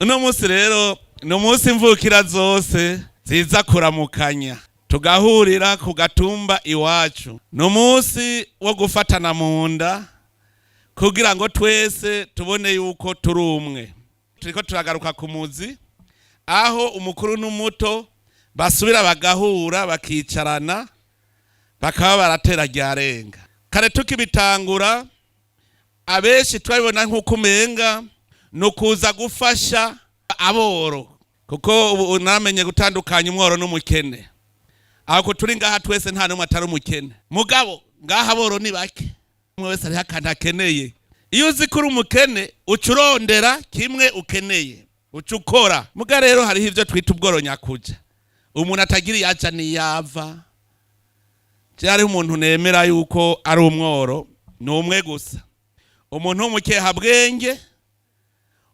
Uno munsi rero ni umunsi imvukira zose ziza kuramukanya, tugahurira ku gatumba iwacu. Ni umunsi wo gufatana mu nda kugira ngo twese tubone yuko turi umwe. Turiko turagaruka ku muzi aho umukuru n'umuto basubira bagahura, bakicarana, bakaba baratera ryarenga. Kare tukibitangura, abenshi twabibona nk'uko umenga ni ukuza gufasha aboro, kuko ubu namenye gutandukanya umworo n'umukene. Aho turi ngaha twese nta n'umwe atari umukene, mugabo ngaha aboro ni bake. Umwe wese hariho akantu akeneye. Iyo uzi ko uri umukene, uca urondera kimwe ukeneye, uca ukora. Muga rero hariho ibyo twita ubworo nyakuja, umuntu atagira iyo aja n'iyava. Je hariho umuntu nemera yuko ari umworo, ni umwe gusa: umuntu w'umukehabwenge,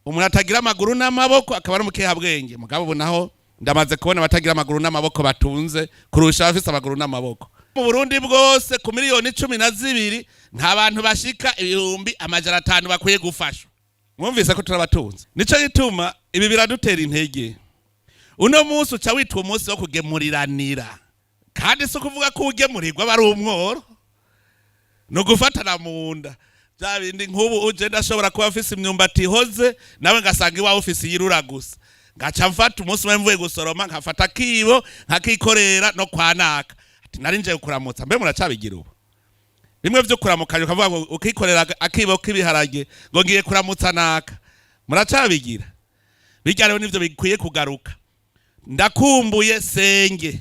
umuntu atagira amaguru n'amaboko akaba ari umukehabwenge. Mugabo ubu naho ndamaze kubona abatagira amaguru n'amaboko batunze kurusha abafise amaguru n'amaboko. Mu Burundi bwose, ku miliyoni 12, nta bantu bashika 500,000 bakwiye gufashwa. Mwumvise ko turabatunze. Nico gituma ibi biradutera intege. Uno munsi uca witwa umunsi wo kugemuriranira, kandi si ukuvuga ko ugemurirwa aba ari umworo, ni ugufatana mu nda. Bya bindi nk'ubu uje ndashobora kuba afise imyumbati ihoze, nawe ngasanga iwawe ufise iyirura gusa, ngaca mfata umunsi umwe mvuye gusoroma, nkafata akibo nkakikorera no kwanaka, ati nari nje kuramutsa. Mbe muracabigira ubu bimwe vyo kuramukanya, ukavuga ngo ukikorera akibo k'ibiharage ngo ngiye kuramutsa naka? Muracabigira? Bijya rero nivyo bikwiye kugaruka. Ndakumbuye senge,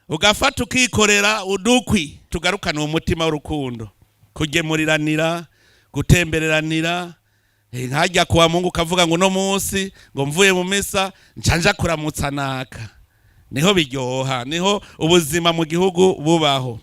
ugafata ukikorera udukwi. Tugarukane umutima w'urukundo, kugemuriranira, gutembereranira. Nkajya kuwa Mungu ukavuga ngo uno munsi ngo mvuye mu misa nca nja kuramutsa naka. Niho biryoha, niho ubuzima mu gihugu bubaho.